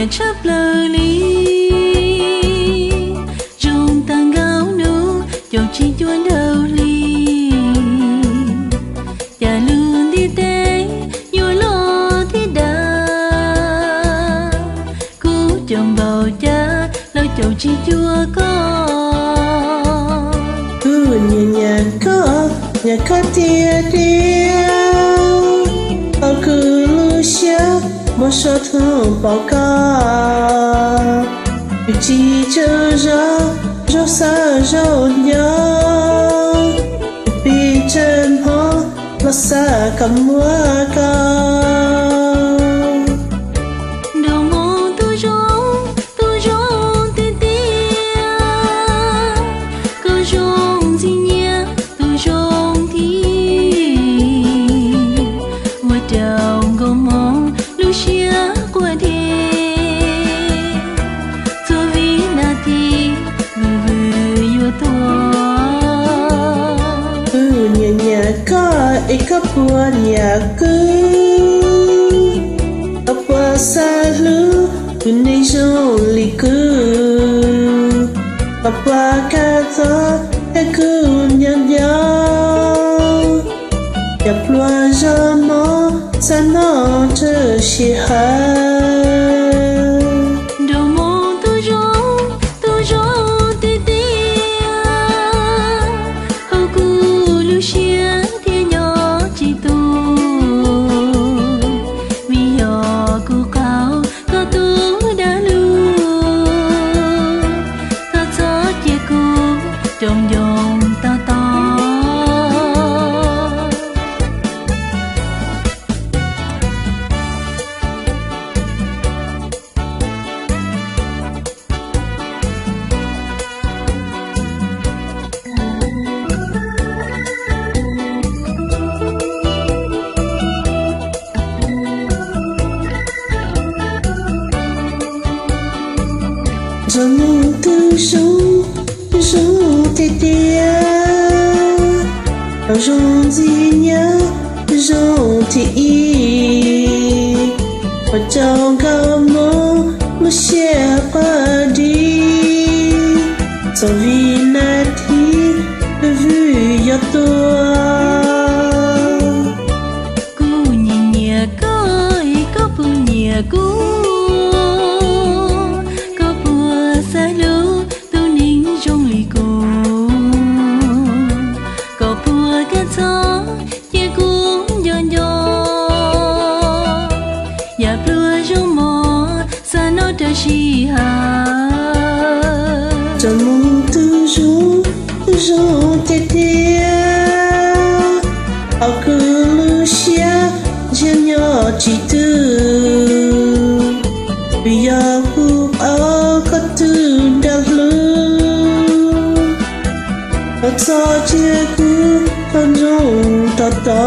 Nyiam tshaj plaws li, zoo tag nkaus hnub caum tsib cuaj nrawm hli, cas lub ntiaj teb yuav loj thiab dav, kuv caum npaum cas los caum tsis cuag koj. Kuv nyiam nyiam koj, nyiam koj tiag tiag, tau kuv lub siab muab sua thooj pom koj. Kuv tsis tsaug zog, zaum xav zaum nco, kuv pib tsawg hmo los xav kom muaj koj. Nraug Moos tus zoo, tus zoo tiag tiag, koj zoo ntxim nyiam tus zoo thiab, ua rau nkauj Moos lub siab quaj deg, txhua vib nas this vwm vwm yuav tuag. Kuv nyiam nyiam koj es koj puas nyiam kuv, koj puas xav hlub tus neeg zoo li kuv, koj puas kam txhob thiab kuv nco nco, yog pluag zog mob xav noj tsawg sij hawm. Nraug Moos tus zoo, tus zoo tiag tiag, haum kuv lub siab thiab nco tsis tu, vim yog kuv qaug koj tus dag lug, koj txhob cia kuv raug ncoo to to. Nraug Moos tus zoo, zoo tiag tiag, koj zoo ntxim nyiam, zoo thib ib, ua rau nkauj Moos lub siab quaj dib, txhua vib nas this vwm vwm yuav tuag. Kuv nyiam nyiam koj es koj puas nyiam kuv, koj puas xav hlub tus neeg zoo li kuv, koj puas kam txhob cia kuv nco nco, yam pluag zoo mob xav noj tsawg sij hawm. Nraug Moos tus zoo, zoo tiag tiag, haum kuv lub siab ntsia nyob tsis twg, vim yog kuv qaug koj tus dag lug, koj txhob cia kuv raug ncoo to to.